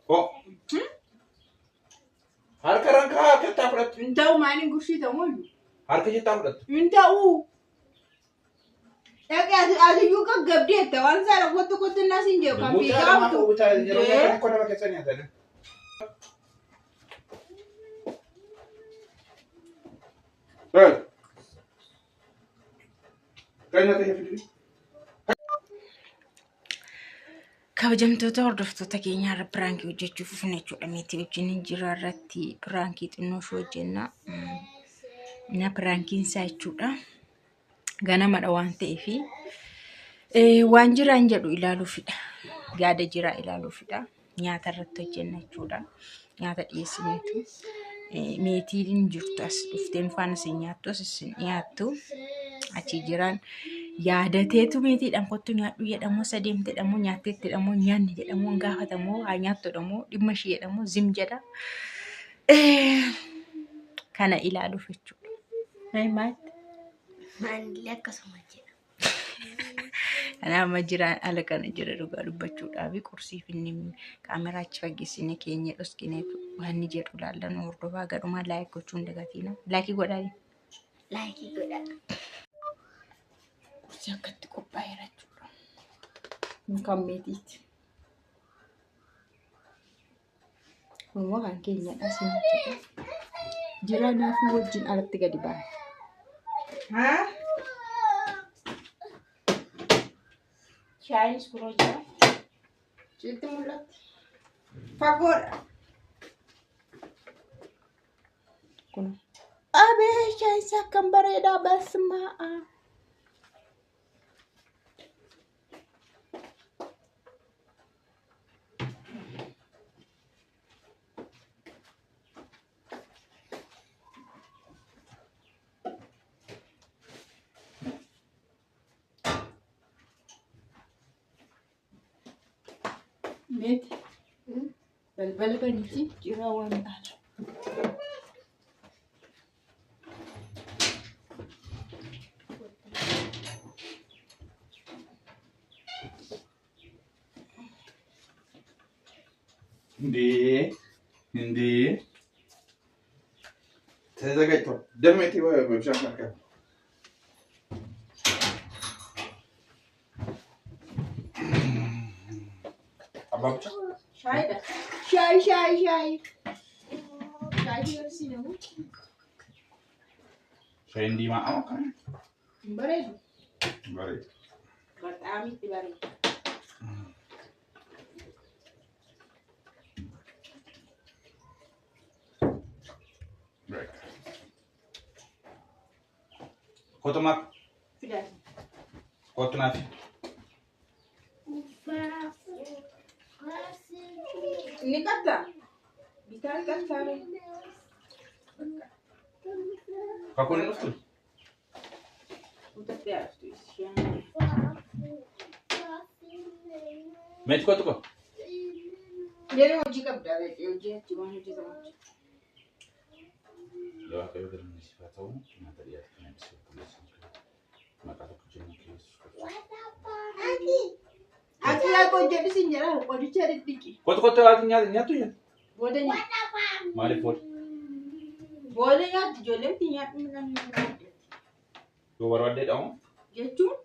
Koo. Harka rankaa harka ittaa fudhattu. Hin ta'u maaliin gushii ta'u iyyuu. Harka jettaa fudhattu. Hin ta'u. Dhaqee ati atiyyuu gaggabdeetta waan saala kottu kottu innaa siin jedhu kan Mucaa fiigaa namaa jirtu. koo yeroo Dee. nyaatan koo nama keessa nyaatan. Kan nyaata ishee fidii. Kabajamtoota hordoftoota keenyaa irra piraankii hojjechuuf dhufne jechuudha. Meetii wajjin jira irratti piraankii xinnoo ishee hojjenna. Na piraankiin isaa jechuudha. Ganamadha waan ta'eef waan jiraan jedhu ilaaluufidha. Yaada jiraa ilaaluufidha. Nyaata irratti hojjenna jechuudha. Nyaata dhiyeessineetu. Meetiin hin jirtu as dhufteen faana isin nyaattu as isin dhiyaattu. Achi jiraan yaadateetu meetiidhaan kottu nyaadhu jedhamoo isa deemtedhamoo nyaatteettidhamoo nyaanni jedhamoo hin gaafatamoo haa nyaattudhamoo dhimma ishee jedhamoo zim jedha. Kana ilaaluuf jechuudha. Maal? Anillee akkasuma jedha. Kanaaf amma jiraan ala kana jira dhugaa dubbachuudhaaf qursiif inni kaameraa achi fageessine keenya dhoskineetu waan inni jedhu ilaalla nu hordofaa gadhumaa laayik gochuu hin dagatiina. Laayikii godhaa. Laayikii godhaa. Qursii akkatti qophaa'eera jechuudha. Kun kan meetiiti. Kun immoo kan keenyadha siin jedha. Jira naafii wajjin alatti gadi baana. Haa? Shaayinis kunoo jira. Sitti mul'atti. Fagoodha. Kun abee shaayin isaa akkam bareedaa basmaa. Meeti. Balbala baniiti jiraa waan dhaala. እንዴ እንዴ ተዘጋጅቷል። ደሜቴ በብሻ አባ ብቻ Shaayidha. Shaayii shaayii shaayii. Shaayii agarsiisa moo? ሻይ እንዲማ አዎ Hin bareedu. bareeda. Baxaam itti bareeda. Kotuma Fidaa. kottu naaf. Inni qabdaa? Bitaan qabdaa ree? Kakuun hin dhuftu? Guuttatti haaftu isheen. Meeti kottu koo. Yeroo hojii qabdaa ree? Hojii achi waan hojjetamu hojjeta. Waaqayyo galma siif haa ta'u nyaata dhiyaate kana ibsee qulqulleessan maqaa tokko jenna keessa. Ati yaa hojjedhu siin jedhaa qodicha dhidhiqi. Kottu kottu ati nyaata nyaattu nyaata. Booda nyaatti. Maaliif booda? Booda nyaatti ijoolleen itti nyaadhu midhaan nyaatti. Yoo barbaadde dhamu Jechuun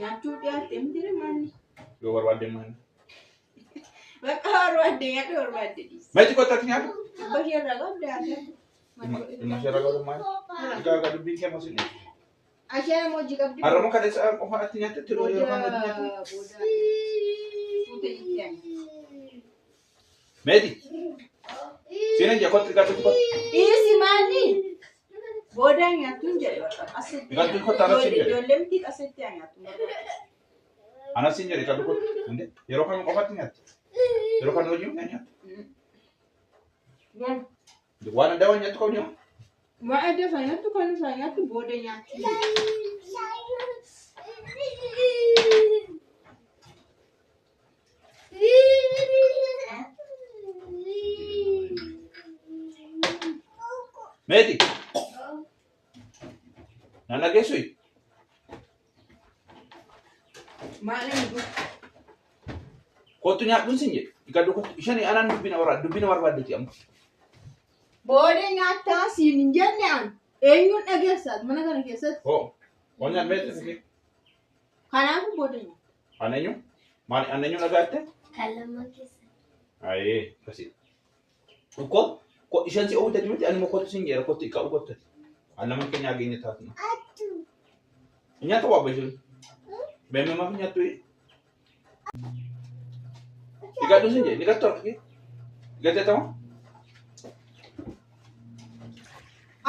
nyaachuu dhiyaatte miti manni. yoo barbaadde maali? Bakka barbaadde nyaadhu barbaadde dhiisi. Meeti kottu ati nyaatu. Dhibba ishee irraa qabda ati. Dhimma ishee irraa qabdu maali? Egaa egaa dubbiin kee mos hin dhiisu. Asheen immoo hojii qabdi. Har'a kan isa qofa ati nyaatte yeroo Booda yeroo kan ati nyaattu. booda fuute jettee ani. Meeti. Seenan jee kottu dhiqattu kottu. Dhiisi maali? Booda nyaattuun jedhe bakka qasetti. Dhiqattu kottu anas hin jedhe. Ijoolleen miti qasetti haa nyaattu. Anas hin jedhe dhiqattu kottu. Inde yeroo kam qofatti nyaatti? Yeroo kan hojii hin nyaattu. Waan addaa waan nyaattu qabdi moo? Waan adda isaa nyaattu kan isaa nyaattu booda nyaattu. Meeti. Na dhageessu? Maal inni godhu? Kottu nyaadhuun sin jedhe. Dhiqadhu kottu. Isheen anaan dubbina barbaadde dubbina barbaaddeeti amma. Booda nyaattaa siin hin jenne an eenyuun dhageessaat mana kana keessatti. Hoo. Waan nyaadhu beekte. Kanaafuu booda nyaata. An eenyu? Maal an eenyu nagaatte? Kan lamaan keessa. Ayee akkasii. Ko ko isheen si oowwite miti ani immoo kottu sin jedhe kottu dhiqadhu kottu. An lamaan keenya hageenya taatu. Nyaata waa bashir. Beemee maaf nyaattu? Dhiqadhu sin jedhe dhiqattu harka kee. Dhiqattee ta'u?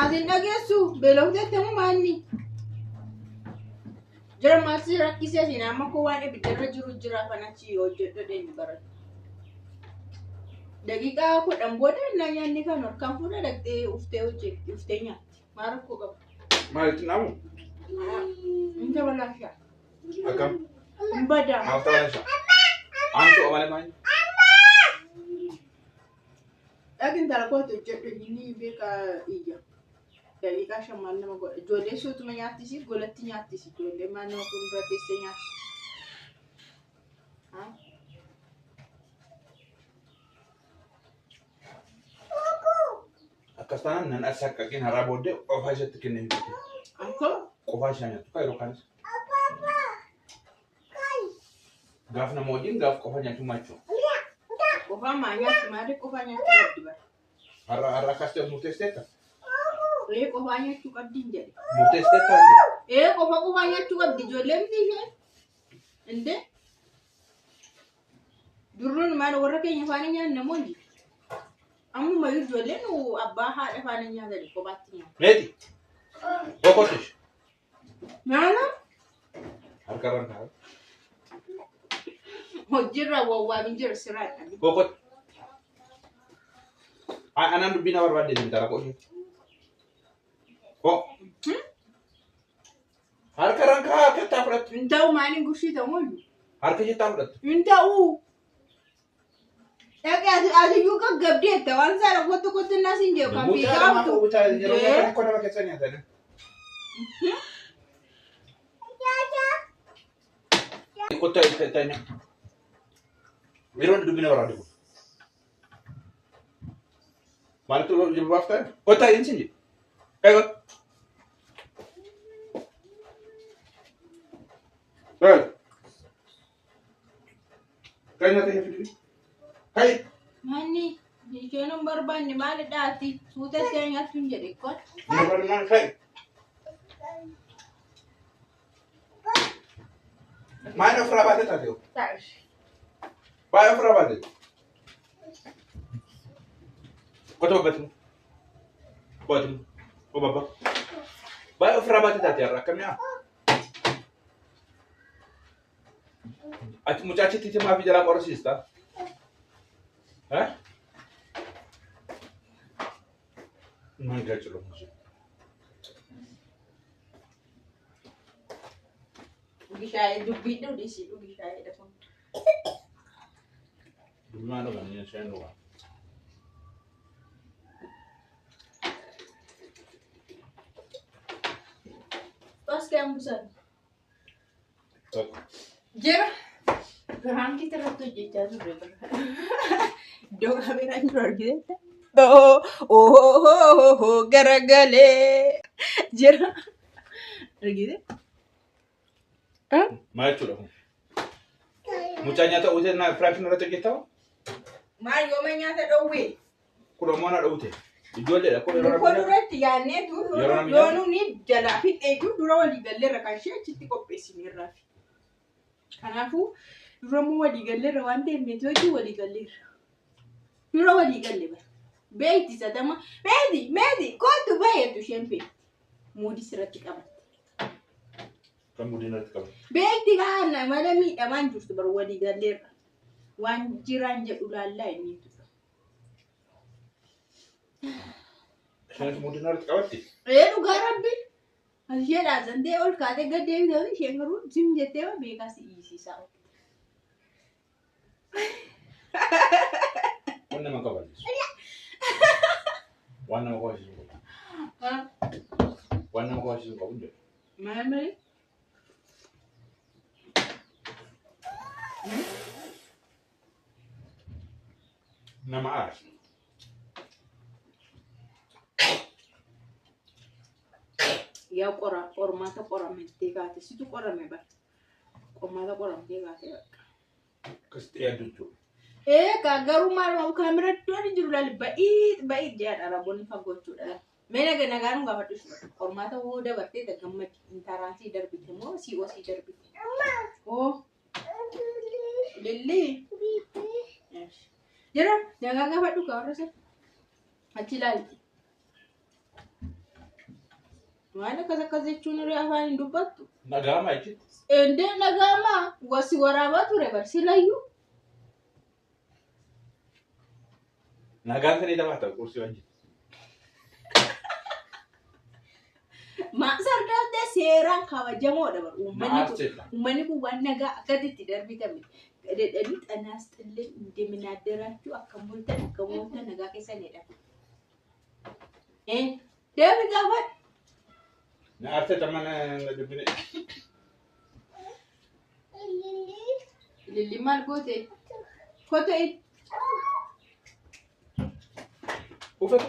Ati hin dhageessu beelofteetti moo maanni? Jira maal si rakkisee siin amma koo waan ibiddarra jiru jira kanachi hojjedhu deemi baradhu. Daqiiqaa 10 booda na nyaanni kan harkaan fuudha dhaqxee uftee hojjetti uftee nyaatti. Maal rakkoo qabu? Maalitti naamu? Inta balaashaa. Akkam? Hin badaa. Maaf ta'an Aantu malee maal? Dhaqin intala kootu hojjedhu inni beeka iyya. Daqiiqaa 5 maal nama godha. Ijoollee suutuma nyaattisi golatti nyaattisi. Ijoollee maal nama fuuldura teessee nyaatti. Akkas taanaan nan as haqqaqeen har'aa booddee qofaa isheetti kennee hin jiru. Akka Qofaa ishee nyaattu kan yeroo kaanis. Gaaf nama wajjin gaaf qofa nyaachuu maachuu. Qofaa maa nyaatti maali qofaa nyaachuu qabdi bara. Har'a har'a akkas ta'e murteessiteetta? Ee qofaa nyaachuu qabdi hin jedhe. Murteessiteetta? Ee qofa qofaa nyaachuu qabdi ijoollee miti isheen. Indee durruun maal warra keenya faana nyaanna moo hin Ammuma ijoolleen abbaa haadha faana nyaatani kophaatti nyaatu. Meeti. Boqotish. Maala Harka irraan kaa'e. hojiirra wawwaamin jira siraadha. Boqot. Anaan dubbii na barbaadde isin tara qoshee. Ho. Harka irraan kaa'e harka ittaa fudhattu. Hin ta'u maaliin gushii ta'u iyyuu. Harka ishee ittaa fudhattu. Hin ta'u. Dhaqee ati atiyyuu gaggabdeetta waan saala kottu kottu naa siin jedhu kan Buutaa fiigaa namaa jirtu. buutaa yeroo tokko nama keessa nyaatani. Kottu itti nyaatu. Yeroo dubbii na barbaadde kun. Maaltu jilbaaf ta'e? Kottu hin sin jedhu. Kai kottu. Kai. Kai nyaata ishee fidii. Kai. Manni isheen hin barbaanne maalidha ati suutatti nyaattu hin jedhe kon. Barbaadde maal kai. Maal ofirraa baatee taate? Baay'ee ofirraa baatee. Kottu babbatu. Baatu. O babba. Baay'ee ofirraa baatee taate har'a akkamii haa? Ati mucaachitti timaa fi jalaa qorrisiista? Eh? Maal gaachuu Dhugi shaayii dubbii dhugi dhugi shaayii kun. Dubbii maal dhugan isheen dhugaa? Paskee ambusan. Tokko. Jira. Piraankii irratti hojjechaa turre bara. Iddoo kaameraan jiru argiteetta? Oh garagalee jira. Argite? Maal jechuudha kun? Mucaa nyaata uwwitee na piraankii irratti hojjetaa? Maal yooma nyaata dhowwee? Kun ammoo na dhowwite. Ijoolleedha kun yeroo Kun namni duratti yaadneetu Yeroo namni yoonuu ni jalaa fixee jiru dura walii galleerra kan ishee achitti qopheessineerraa. Kanaafuu dura immoo walii galleerra waan ta'eef meetii hojii walii galleerra. Dura walii galle bara. Beekti sadama meeti meeti kootu baay'eetu isheen beekti. Muudii sirratti qabatte. Kan muudii irratti qabu. Beekti kaana mala miidhamaan jirtu bara walii galleerra. Waan jiraan jedhu laallaa inni tura. Isheenis muudii irratti qabatti? Ee dhugaa rabbi. Ishee dhaasantee ol kaatee gad deebitee isheen garuu sim jettee beekaa si hiisisaa. Waan nama kabachiisu. Waan nama kabachiisu qabu. Waan nama kabachiisu qabu hin jedhu. Maal malee? Nama aarsa. Yaa qora qormaata qoramtee kaate situ qorame bara. Qormaata qoramtee kaate bakka. Akkasitti yaaddu jechuudha. Ee kaa garuu maal kaamera iddoon hin jiru laali ba'iit ba'iit jedhan araboonni fagoo jechuudha. Mee naga nagaa nu gaafadhu ishee qormaata hoo dabartee gammadi intaraansii darbite moo COC darbite? Oo lilli. Jira nagaa gaafadhu kaa warra sana achi ilaalti. Waan akkas akkas jechuun irra afaan hin dubbattu. Nagaamaa jechuudha. Endee nagaamaa wasi waraabaa ture barsiilayyuu. Nagaan sanii taphata qursii wajjin. Maasardaatee seeraan kabajamoodha bar uummanni kun. Aarseedha. Uummanni kun waan nagaa akkasitti darbitame. Dhedhanii xanaas xillee indeminaadaraachuu akkam bultan akkam ooltan nagaa keessanidha. Deebi gaafadhu. Na aarseedha mana na dubbine. Lilli maal goote? Kote Uffata.